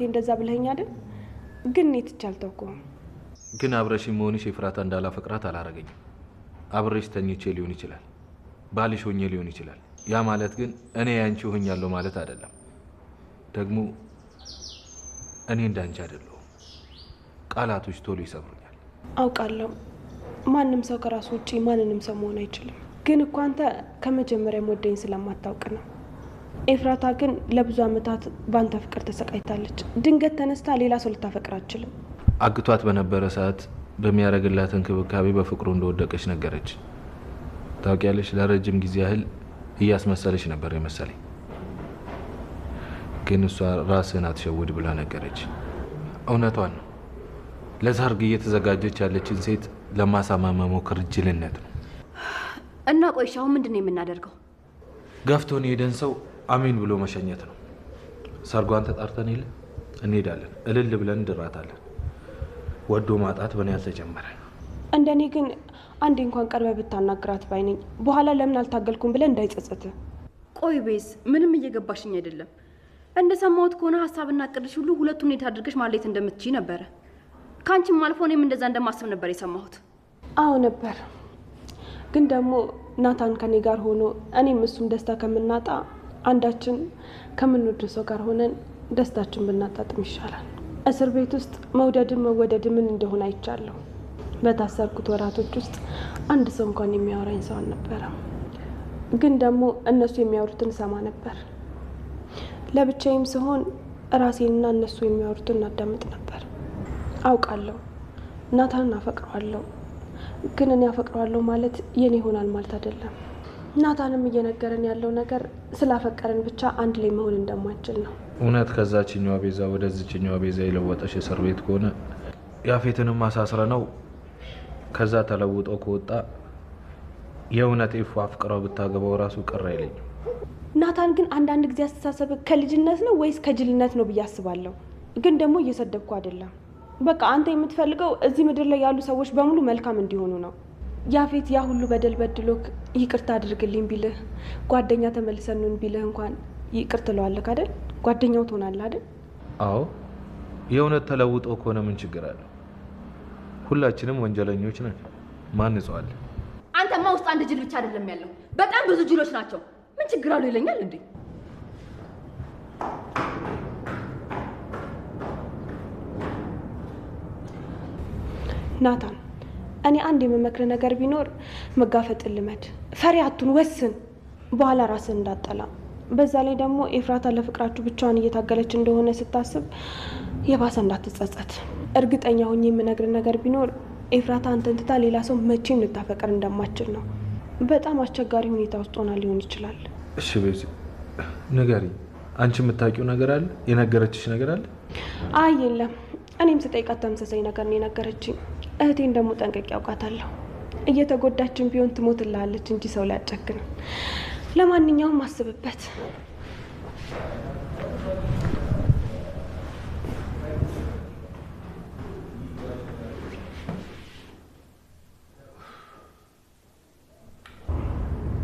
እንደዛ ብለኸኝ አይደል? ግን እኔ ትቼ አልተውኩህም። ግን አብረሽ መሆንሽ ኤፍራታ እንዳላፈቅራት አላረገኝም። አብረሽ ተኝቼ ሊሆን ይችላል፣ ባልሽ ሆኜ ሊሆን ይችላል። ያ ማለት ግን እኔ ያንቺ ሆኛለሁ ማለት አይደለም። ደግሞ እኔ እንዳንቺ አይደለሁም። ቃላቶች ቶሎ ይሰብሩኛል። አውቃለሁ ማንም ሰው ከራሱ ውጪ ማንንም ሰው መሆን አይችልም። ግን እኮ አንተ ከመጀመሪያም ወደኝ ስለማታውቅ ነው። ኤፍራታ ግን ለብዙ ዓመታት በአንተ ፍቅር ተሰቃይታለች። ድንገት ተነስታ ሌላ ሰው ልታፈቅር አትችልም። አግቷት በነበረ ሰዓት በሚያደርግላት እንክብካቤ በፍቅሩ እንደወደቀች ነገረች። ታውቂያለሽ፣ ለረጅም ጊዜ ያህል እያስመሰለች ነበር የመሰለኝ። ግን እሷ ራስህን አትሸውድ ብላ ነገረች። እውነቷን ነው። ለሰርግ እየተዘጋጀች ያለችን ሴት ለማሳመን መሞከር ጅልነት ነው። እና ቆይ አሁን ምንድን ነው የምናደርገው? ገፍቶን የሄደን ሰው አሜን ብሎ መሸኘት ነው። ሰርጓን ተጣርተን የለ እንሄዳለን፣ እልል ብለን እንድራታለን። ወዶ ማጣት በእኔ አልተጀመረ። እንደኔ ግን አንዴ እንኳን ቀርበህ ብታናግራት ባይ ነኝ። በኋላ ለምን አልታገልኩም ብለህ እንዳይጸጸት። ቆይ ቤዝ፣ ምንም እየገባሽኝ አይደለም። እንደሰማሁት ከሆነ ሀሳብና እቅድሽ ሁሉ ሁለቱን ሁኔታ አድርገሽ ማለየት እንደምትችይ ነበረ። ከአንቺም አልፎ እኔም እንደዛ እንደማስብ ነበር የሰማሁት። አዎ ነበር። ግን ደግሞ ናታን ከኔ ጋር ሆኖ እኔም እሱም ደስታ ከምናጣ አንዳችን ከምንወደው ሰው ጋር ሆነን ደስታችን ብናጣጥም ይሻላል። እስር ቤት ውስጥ መውደድም መወደድም ምን እንደሆነ አይቻለሁ። በታሰርኩት ወራቶች ውስጥ አንድ ሰው እንኳን የሚያወራኝ ሰው አልነበረም። ግን ደግሞ እነሱ የሚያወሩትን እሰማ ነበር። ለብቻዬም ስሆን ራሴንና እነሱ የሚያወሩትን እናዳምጥ ነበር። አውቃለሁ ናታንን አፈቅረዋለሁ። ግን እኔ አፈቅረዋለሁ ማለት የኔ ይሆናል ማለት አይደለም። ናታንም እየነገረን ያለው ነገር ስላፈቀረን ብቻ አንድ ላይ መሆን እንደማንችል ነው። እውነት ከዛችኛዋ ቤዛ ወደዚችኛዋ ቤዛ የለወጠሽ እስር ቤት ከሆነ ያፌትንም አሳስረ ነው ከዛ ተለውጦ ከወጣ የእውነት ኤፉ አፍቅረው ብታገባው ራሱ ቅር አይለኝም። ናታን ግን አንዳንድ ጊዜ አስተሳሰብ ከልጅነት ነው ወይስ ከጅልነት ነው ብዬ አስባለሁ። ግን ደግሞ እየሰደብኩ አይደለም። በቃ አንተ የምትፈልገው እዚህ ምድር ላይ ያሉ ሰዎች በሙሉ መልካም እንዲሆኑ ነው። ያፌት ያ ሁሉ በደል በድሎክ ይቅርታ አድርግልኝ ቢልህ፣ ጓደኛ ተመልሰን እንሁን ቢልህ እንኳን ይቅር ትለዋለህ አይደል? ጓደኛው ትሆናለህ አይደል? አዎ የእውነት ተለውጦ ከሆነ ምን ችግር አለው? ሁላችንም ወንጀለኞች ነን። ማን ንጹህ አለ? አንተማ ውስጥ አንድ ጅል ብቻ አይደለም ያለው፣ በጣም ብዙ ጅሎች ናቸው። ምን ችግር አለው ይለኛል እንዴ? ናታን፣ እኔ አንድ የምመክርህ ነገር ቢኖር መጋፈጥን ልመድ። ፈሪ አትሁን፣ ወስን። በኋላ ራስን እንዳጠላ። በዛ ላይ ደግሞ ኤፍራታ ለፍቅራችሁ ብቻዋን እየታገለች እንደሆነ ስታስብ የባሰ እንዳትጸጸት። እርግጠኛ ሆኜ የምነግርህ ነገር ቢኖር ኤፍራታ አንተን ትታ ሌላ ሰው መቼም ልታፈቅር እንደማትችል ነው። በጣም አስቸጋሪ ሁኔታ ውስጥ ሆና ሊሆን ይችላል። እሺ ቤዚ ንገሪኝ፣ አንቺ የምታውቂው ነገር አለ? የነገረችሽ ነገር አለ? አይ የለም፣ እኔም ስጠይቃት ተመሳሳይ ነገር ነው የነገረችኝ። እህቴን ደግሞ ጠንቅቄ ያውቃታለሁ። እየተጎዳችን ቢሆን ትሞትልሃለች እንጂ ሰው ላይ አትጨክንም። ለማንኛውም አስብበት።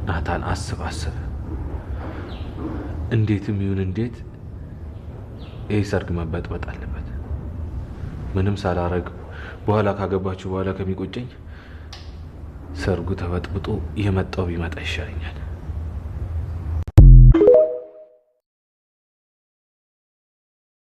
ናታን አስብ አስብ። እንዴትም ይሁን እንዴት ይህ ሰርግ መበጥበጥ አለበት። ምንም ሳላረግ በኋላ ካገባችሁ በኋላ ከሚቆጨኝ ሰርጉ ተበጥብጦ የመጣው ቢመጣ ይሻለኛል።